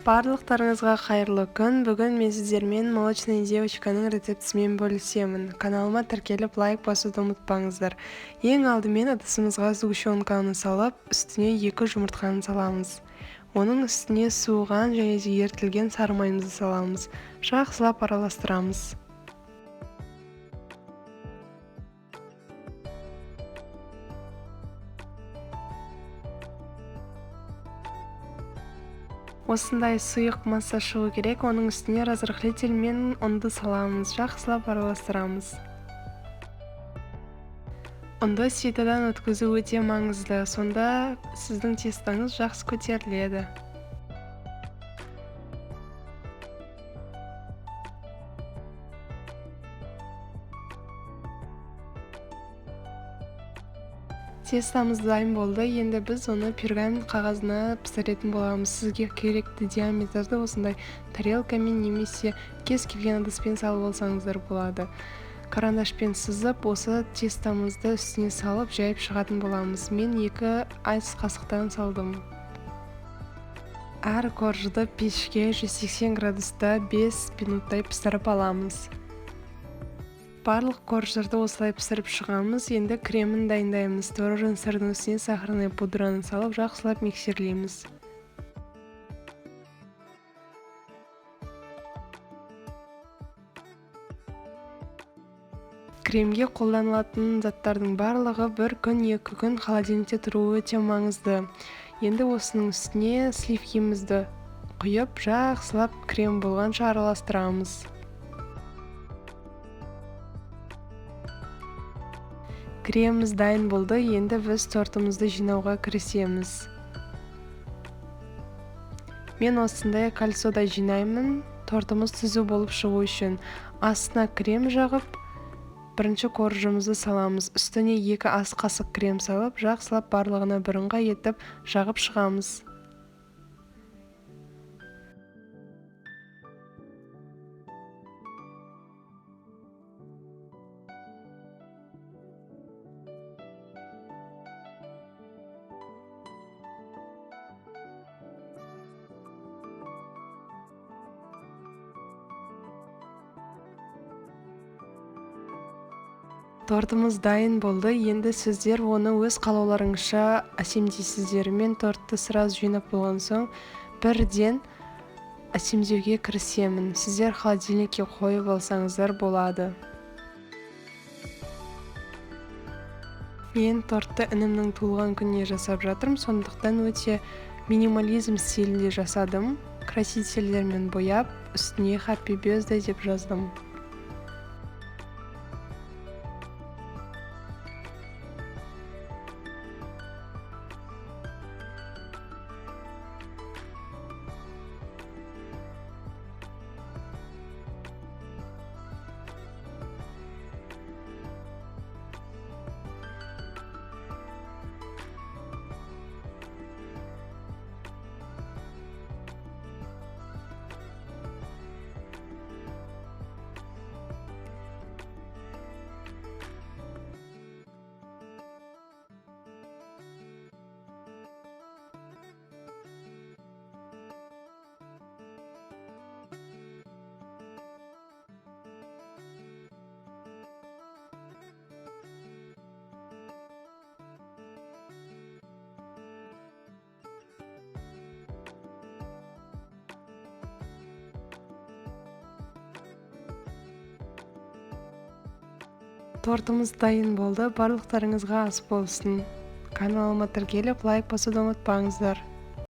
Барлықтарыңызға қайырлы күн. Бүгін мен сіздермен молочная девочканың рецептісімен бөлісемін. Каналыма тіркеліп, лайк басуды ұмытпаңыздар. Ең алдымен ыдысымызға сгущенканы салып, үстіне 2 жұмыртқаны саламыз. Оның үстіне суыған және де ерітілген сары майымызды саламыз. Жақсылап араластырамыз. Осындай сұйық масса шығу керек. Оның үстіне разрыхлитель мен ұнды саламыз. Жақсылап араластырамыз. Ұнды ситодан өткізу өте маңызды. Сонда сіздің тестаңыз жақсы көтеріледі. Тестамыз дайын болды. Енді біз оны пергамент қағазына пісіретін боламыз. Сізге керекті диаметрді осындай тарелкамен немесе кез келген ыдыспен салып алсаңыздар болады. Карандашпен сызып, осы тестамызды үстіне салып жайып шығатын боламыз. Мен 2 ас қасықтан салдым. Әр коржды пешке 180 градуста 5 минуттай пісіріп аламыз. Барлық корждарды осылай пісіріп шығамыз. Енді кремін дайындаймыз. Творожный сырдың үстіне сахарный пудраны салып, жақсылап миксерлейміз. Кремге қолданылатын заттардың барлығы 1 күн, 2 күн холодильникте тұруы өте маңызды. Енді осының үстіне сливкимізді құйып, жақсылап крем болғанша араластырамыз. Креміміз дайын болды. Енді біз тортымызды жинауға кірісеміз. Мен осындай кольцода жинаймын. Тортымыз түзу болып шығу үшін астына крем жағып, бірінші коржымызды саламыз. Үстіне 2 ас қасық крем салып, жақсылап барлығына бірыңғай етіп жағып шығамыз. Тортымыз дайын болды. Енді сіздер оны өз қалауларыңызша әсемдейсіздер. Мен тортты сразу жинап болған соң бірден әсемдеуге кірісемін. Сіздер холодильникке қойып алсаңыздар болады. Мен тортты інімнің туылған күніне жасап жатырмын, сондықтан өте минимализм стилінде жасадым. Красительдермен бояп, үстіне Happy Birthday деп жаздым. Тортымыз дайын болды. Барлықтарыңызға ас болсын. Каналыма тіркеліп, лайк басуды ұмытпаңыздар.